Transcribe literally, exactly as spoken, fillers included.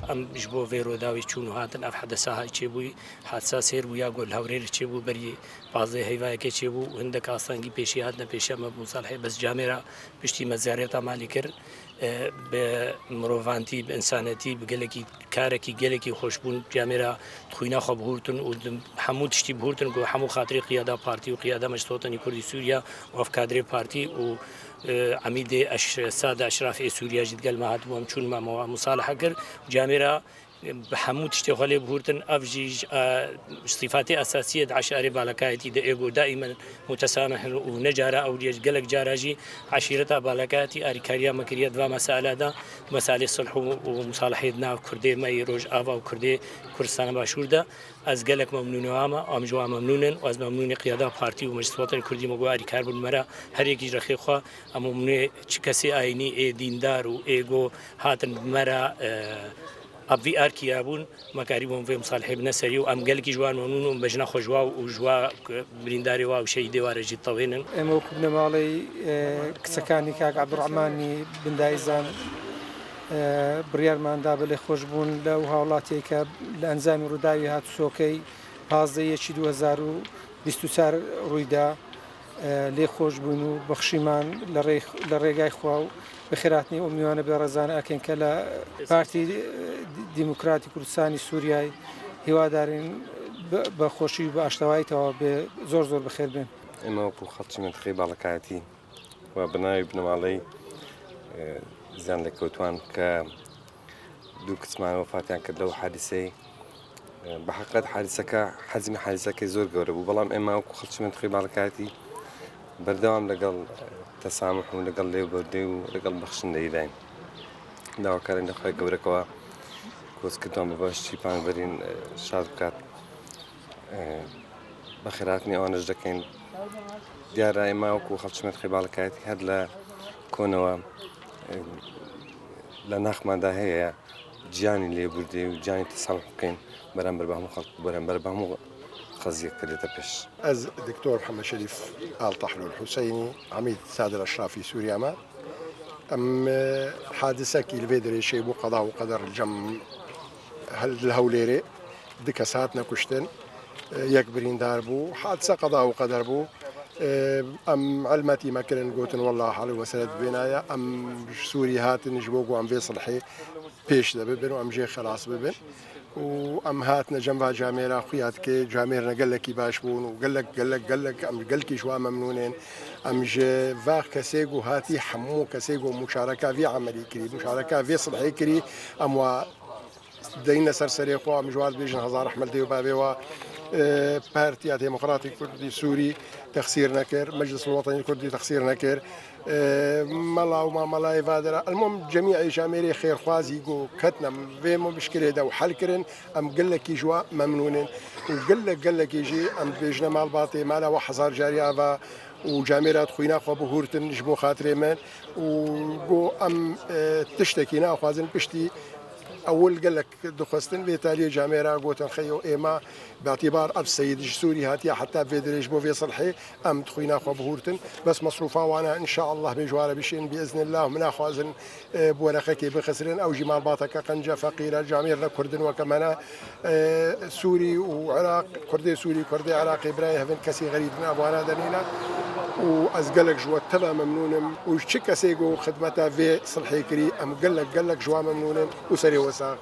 Em ji bo vê Rûdawê çûn û hatin, ev hedesa hay çêbûyî, hedsa sêr bû ya ku li Hewrêrê çêbû, berî pazdeh heyvayekê çêbû û hindek astengî pêşî hatine pêşiya me bi Musalihê, bes camêra piştî me ziyareta malî kir, e, bi mirovantî, bi insanetî, bi gelekî karekî gelekî xweş bûn, camêra xwîna xwe bihurtin û di hemû tiştî bihurtin ku hemû xatirê qiyada partî û qiyada Meclisa Wetenî Kurdî Sûriya û ev kadrê partî û, e, emîdê eş-, Sada Eşrafê Sûriya jî digel me hatibû, em çûn me me Musaliha kir. Camêra bi hemû tiştê xwe lê bihurtin, ev jî ji, e, sîfatê esasî ye di eşarê balekayetî de, ê ku daîmen mutesamih in û ne cara ew jî, gelek cara jî eşîreta balekayetî arîkariya me kiriye di va mesele de, meselê sulh û, û musalihê di nav Kurdê me yê Rojava û Kurdê Kurdistana Başûr de. Ez gelek memnûn ê wan me, em ji wan memnûn in û ez memnûnê qiyada partî û Meclis Wetenê Kurdî me got arîkar bûn me re, her yekî ji rexê xwe, em memnûnê çi kesê ayînî ê dîndar û ê ku hatin bi me re, e, Ev vî erkî hebûn, me karîbûn vê misalihê bine serî û em gelekî ji wan memnûn û bejna xwe ji wa û ji wa birîndarê wa û şehîdê wa re jî tewênin. ئێمە وەکو بنەماڵەی، ئێ، کچەکانی کاک عەبدوڕەحمانی بندایزان، ئێ، بڕیارماندا بە لێخۆشبوون لەو هاوڵاتیەی کە لە ئەنجامی ڕووداوی هاتوچۆکەی پازدە یەکی دوو هەزار و بیست و چوار ڕوویدا، ئێ، لێخۆش بووین و بەخشیمان لە ڕێی، لە ڕێگای خوا و بەخێرهاتنی ئەو میوانە بێڕێزانە ئەکەین کە لە پارتی، ئێ، دیموکراتی کوردستانی سووریای هیوادارین بە، بە خۆشی و بە ئاشتەواییتەوە بێ، زۆر زۆر بەخێر بێن. ئێمە وەکو خەڵکی مەنتیقەی باڵەکایەتی و بە ناوی بنەماڵەی، ئێ، زیان لێکەوتوان کە دوو کچمان وەفاتیان کرد لەو حادیسەی. بە حەقیقەت حادیسەکە، حەجمی حادیسەکەی زۆر گەورە بوو، بەڵام ئێمە وەکو خەڵکی مەنتیقەی باڵەکایەتی بەردەوام لەگەڵ تەسامح و لەگەڵ لێبوردەی و لەگەڵ بەخشندەییداین. داواکارین لە خوای گەورەکەوە کۆچکردوان بە بەهەشتی پانگبەرین شاد بکات. بەخێرهاتنی ئەوانەش دەکەین. دیارە ئێمە وەکو خەڵکی مەنتیقەی باڵەکایەتی هەر لە کۆنەوە لە ناخماندا هەیە گیانی لێبوردەیی و گیانی تەسامح بکەین بەرامبەر بە هەموو خەڵک، بەرامبەر بە هەموو قەزیەک کە دێتە پێش. Ez Doktor Mihemed Şerîf Al Tahlul Huseyni, Emîd Sadir Eşrafî Sûriya me. Em, e, hadisek î li vê dirêşê bû, qeda û qeder li cem hel-, li Hewlêrê. Du kes hatine kuştin, e, yek birîndar bû. Hadise qeda û qeder bû. E, em elmetî me kirin, gotin, "Wela hal û weseret bi vêna ye." Em ji Sûrî hatin ji bo ku em vê silhê pêş de bibin û em jê xelas bibin. Û em hatine cem va camêra xuya dike, camêr ne gelekî baş bûn û gelek, gelek, gelek, em gelkî ji wa memnûn in. Em ji va kesê ku hatî, hemû kesê ku muşareka vî emelî kirî, muşareka vê silhê kirî, em wa deyne ser serê xwe, em ji wan dibêjin hezar rehmet dê û bavê wa, e, Partiya Demokratîk Kurdî Sûrî texsîr nekir, Meclis Wetenî Kurdî texsîr nekir, e, mela û mamelayê vadera. Elmom cemî ê camêrê xêrxwazî ku ketine vê muşkilê de û hel kirin, em gelekî ji wa memnûn in. Û gelek, gelekî jî em dibêjine malbatê, mala we hezar carî ava û camêra dixwîna xwe bihûrtin ji bo xatirê me. Û ku em, e, tiştekî naxwazin piştî Ewil gelek dixwestin vê taliyê camêra gotin, xeyo êma bi îtibar ev seyid ji Sûrî hatiye heta vê dirêj bo vê silhê em dixwîna xwe bihûrtin. Bes mesrûfa wana inşaallah bê ji ware bişên bi iznillah. Min naxwazin, e, bi wereqekê bixisirin. Ew jî malbateke qenc e, feqîr e, camêr ne kurdin weke me ne. E, Sûrî û Iraq, Kurdê Sûrî, Kurdê Iraqê birayê hev in, kesî xerîb in, ev wana de nîne. Û ez gelek ji we teva memnûn im. Û ji çi kesê ku xidmeta vê silhê kirî, em gelek, gelek ji wan memnûn in û serê we sax.